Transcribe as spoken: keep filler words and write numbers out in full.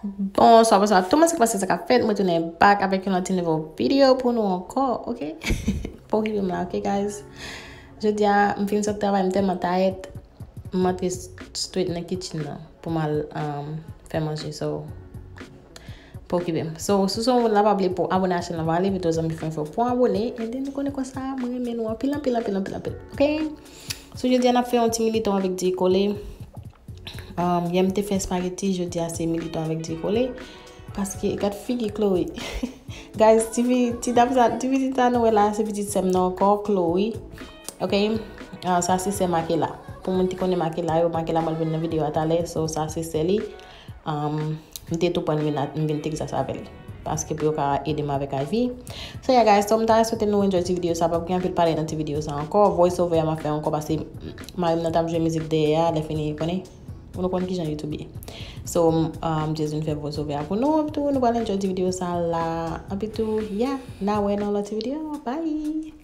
Bonswa, bonswa tout moun, sa k pase, sa k ap fèt? Mwen tounen back avèk yon lòt ti nouvo videyo pou nou ankò, ok? Pa okipe m la, ok, guys? Jodi a, m fin sot travay, m tèlman tayèt, m antre s- straight nan kitchen nan pou m al um, fè manje, so, pa okipe m. So, si w se yon moun la, pa bliye pou abone a channel la, ale, vide zanmi fwen fwen pou abone, e nou konnen konsa, mwen renmen nou anpil, anpil, anpil, anpil, anpil, ok? So, jodi a, n ap fè yon ti militon avèk diri kole. Um, yè m te fè spaghetti, jodi a se militon avèk diri kole. Paske, gad figi Chloe. Guys, ti fi, ti dam sa, ti pitit sa nou wè la, se pitit sè m nan ankò, Chloe. Ok? Ah, sa se sè Makela. Pou moun ki konnen Makela yo, Makela mwen vin nan videyo a talè, so sa se sè li. Um, m te tou pran vin, m vin Texas avè l. Paske pou yo ka ede m avèk Ivy. So yeah guys, so m ta swete nou enjoy ti videyo sa, p ap gen anpil pale nan ti videyo sa ankò. Voice over a m ap fè ankò paske mari m nan t ap jwe mizik dèyè a, lè fini konnen. Ou nou konn kijan YouTube ye. So, um, just vin fè voice over a pou nou, epi tou nou pral enjoy ti videyo sa la. Epi tou, yeah, n a wè nan lòt ti videyo. Bye!